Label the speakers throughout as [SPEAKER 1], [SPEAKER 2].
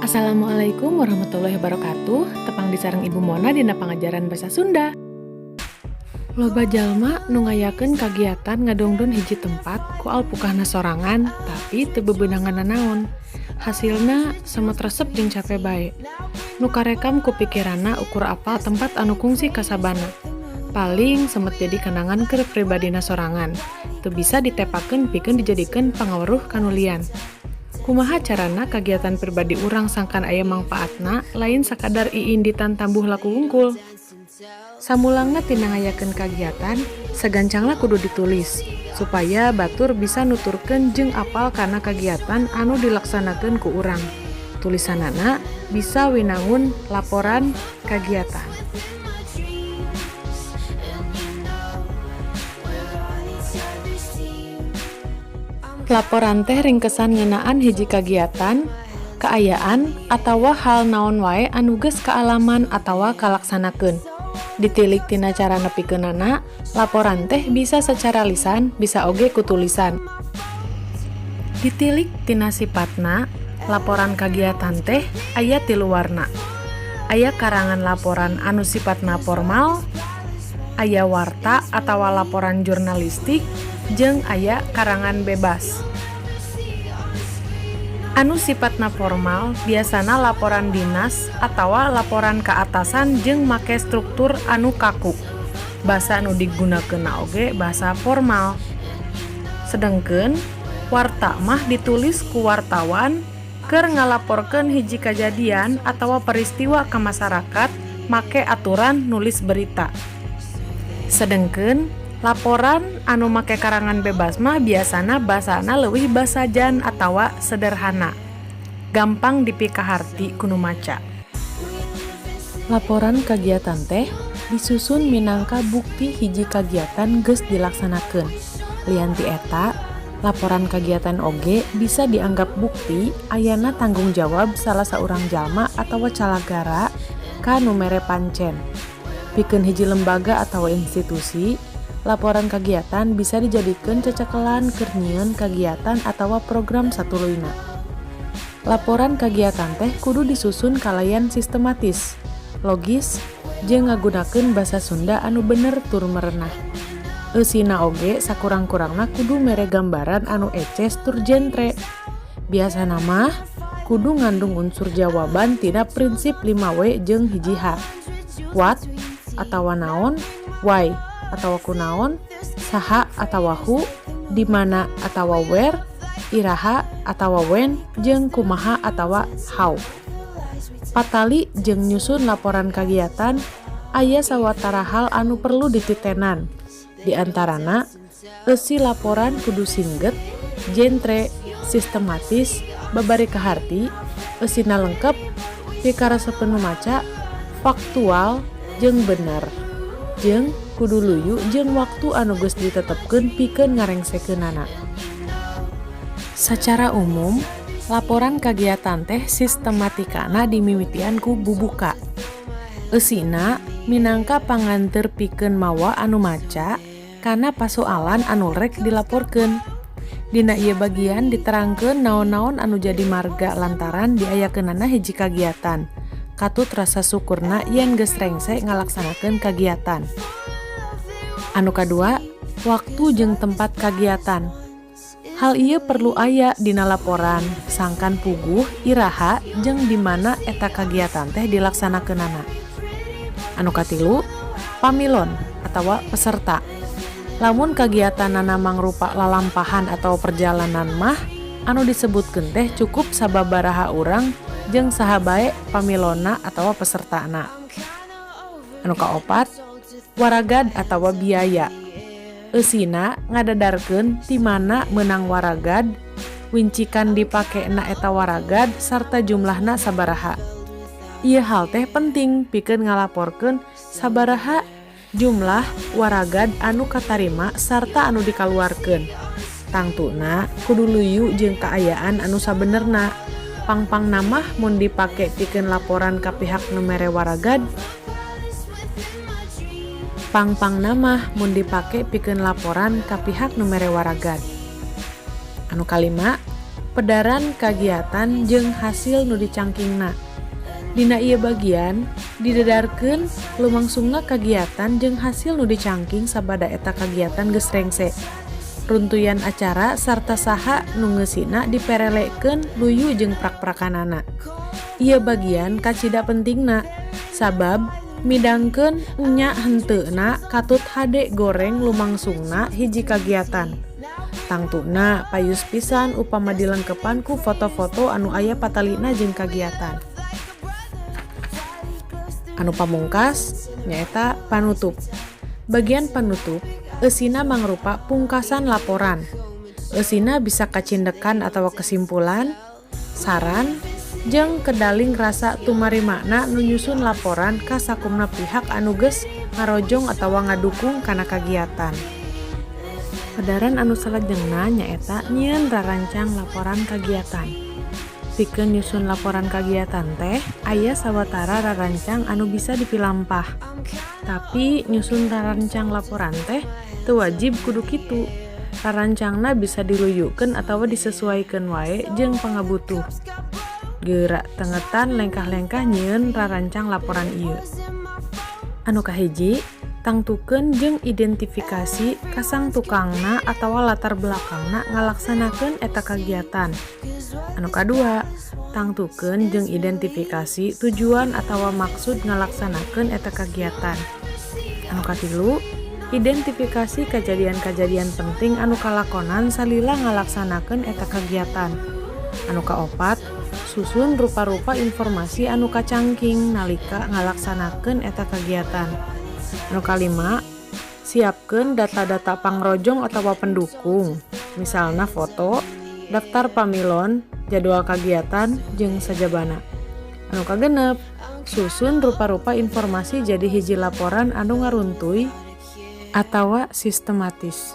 [SPEAKER 1] Assalamualaikum warahmatullahi wabarakatuh. Tepang deui sareng Ibu Mona dina pangajaran basa Sunda. Loba jalma nu ngayakeun kagiatan ngadongdon hiji tempat ku alpukahna sorangan, tapi teu bebeunangan nanaon. Hasilna semot resep jeung cape bae. Nu karekam ku pikiranna ukur apal tempat anu kungsi kasabana. Paling semot jadi kenangan keur pribadina sorangan. Teu bisa ditepakeun pikeun dijadikeun pangaweruh ka nu lian. Kumaha carana kagiatan pribadi urang sangkan aya mangpaatna, lain sakadar iinditan tambuh laku wungkul? Samulangna tina ngayakeun kagiatan, sagancangna kudu ditulis, supaya batur bisa nuturkeun jeung apal kana kagiatan anu dilaksanakeun ku urang. Tulisanana bisa winangun laporan kagiatan. Laporan teh ringkesan ngeunaan hiji kagiatan, kaayaan, atawa hal naon wae anu geus kaalaman atawa kalaksanakeun. Ditilik tina cara nepikeunana, laporan teh bisa sacara lisan, bisa oge ku tulisan. Ditilik tina sipatna, laporan kagiatan teh aya tilu warna. Aya karangan laporan anu sipatna formal, aya warta atawa laporan jurnalistik, jeung aya karangan bebas. Anu sipatna formal biasana laporan dinas atawa laporan ka atasan jeung make struktur anu kaku. Basa nu digunakeunna oge basa formal. Sedengkeun warta mah ditulis ku wartawan keur ngalaporkeun hiji kajadian atawa peristiwa ka masarakat make aturan nulis berita. Sedengkeun laporan anu make karangan bebas mah biasana basana leuwih basajan atawa sederhana. Gampang dipikaharti ku nu maca. Laporan kagiatan teh disusun minangka bukti hiji kagiatan geus dilaksanakeun. Lian ti eta, laporan kagiatan oge bisa dianggap bukti ayana tanggung jawab salah saurang jalma atawa calagara ka nu mere pancen. Pikeun hiji lembaga atawa institusi, laporan kagiatan bisa dijadikeun cecekelan keur nyieun kagiatan atawa program satuluyna. Laporan kagiatan teh kudu disusun kalayan sistematis, logis, jeung ngagunakeun basa Sunda anu bener tur merenah. Eusina oge sakurang-kurangna kudu mere gambaran anu eces tur jentre. Biasana mah kudu ngandung unsur jawaban tina prinsip 5W jeung 1H. What atawa naon, why atawa kunaon, saha atawa who, di mana atawa where, iraha atawa when, jeung kumaha atawa how. Patali jeung nyusun laporan kagiatan, aya sawatara hal anu perlu dititenan. Di antarana, eusi laporan kudu singget, jentre, sistematis, babari kaharti, eusina lengkep, pikaresepeun nu maca, faktual, jeung bener. Jeung kudu luyu jeung waktu anu geus ditetepkeun pikeun ngarengsekeunana. Sacara umum, laporan kagiatan teh sistematikana dimimitian ku bubuka. Eusina minangka panganteur pikeun mawa anu maca kana pasoalan anu rek dilaporkeun. Dina ieu bagian diterangkeun naon-naon anu jadi marga lantaran diayakeunana hiji kagiatan. Katut rasa syukurna yen geus rengse ngalaksanakeun kagiatan. Anu kadua, waktu jeung tempat kagiatan. Hal ieu perlu aya dina laporan, sangkan puguh, iraha, jeung di mana eta kagiatan teh dilaksanakeunana. Anu katilu, pamilon atawa peserta. Lamun kagiatanana mangrupa lalampahan atawa perjalanan mah, anu disebutkeun teh cukup sababaraha urang jeung saha bae pamilonna atawa pesertana. Anu kaopat, waragad atawa biaya. Eusina ngadadarkeun ti mana meunang waragad, wincikan dipakena eta waragad sarta jumlahna sabaraha. Ieu hal teh penting pikeun ngalaporkeun sabaraha jumlah waragad anu katarima sarta anu dikaluarkeun. Tangtuna kudu luyu jeung kaayaan anu sabenerna. Pang-pangna mah mun dipake pikeun laporan ka pihak nu mere waragad. Pang-pangna mah mun dipake pikeun laporan ka pihak nu mere waragad. Anu kalima, Pedaran kagiatan jeung hasil nu dicangkingna. Dina ieu bagian didadarkeun lumangsungna kagiatan jeung hasil nu dicangking sabada eta kagiatan geus rengse. Runtuyan acara sarta saha nu ngeusina diperelekeun luyu jeung prak-prakanana. Ieu bagian kacida pentingna sabab midangkeun enya henteuna katut hade goreng lumangsungna hiji kagiatan. Tangtuna payus pisan upama dilengkepan ku foto-foto anu aya patalina jeung kagiatan. Anu pamungkas nyaeta panutup. Bagian panutup eusina mangrupa pungkasan laporan. Eusina bisa kacindekan atawa kesimpulan, saran, jeung kedaling rasa tumarimana nu nyusun laporan ka sakumna pihak anu geus ngarojong atawa ngadukung kana kagiatan. Pedaran anu salajengna nyaeta nyieun rarancang laporan kagiatan. Pikeun nyusun laporan kagiatan teh aya sawatara rarancang anu bisa dipilampah. Tapi nyusun rarancang laporan teh teu wajib kudu kitu. Rarancangna bisa diluyukeun atawa disesuaikeun wae jeung pangabutuh. Geura tengetan lengkah-lengkah nyieun rarancang laporan ieu. Anu kahiji, tangtukeun jeung identifikasi kasang tukangna atawa latar belakangna ngalaksanakeun eta kagiatan. Anu kadua, tangtukeun jeung identifikasi tujuan atawa maksud ngalaksanakeun eta kagiatan. Anu katilu, identifikasi kajadian-kajadian penting anu kalakonan salila ngalaksanakeun eta kagiatan. Anu kaopat, susun rupa-rupa informasi anu kacangking nalika ngalaksanakeun eta kagiatan. Anu kalima, siapkeun data-data pangrojong atawa pendukung, misalna foto, daftar pamilon, jadwal kagiatan, jeung sajabana. Anu kagenep, susun rupa-rupa informasi jadi hiji laporan anu ngaruntuy atawa sistematis.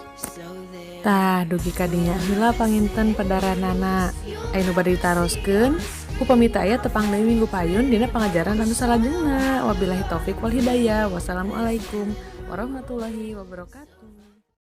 [SPEAKER 1] Tah, dugi ka dinya heula panginten pedaranana. Aya nu bade ditaroskeun? Upami teu aya, tepang deui minggu payun dina pangajaran anu salajengna. Wabillahi taufik wal hidayah. Wassalamualaikum warahmatullahi wabarakatuh.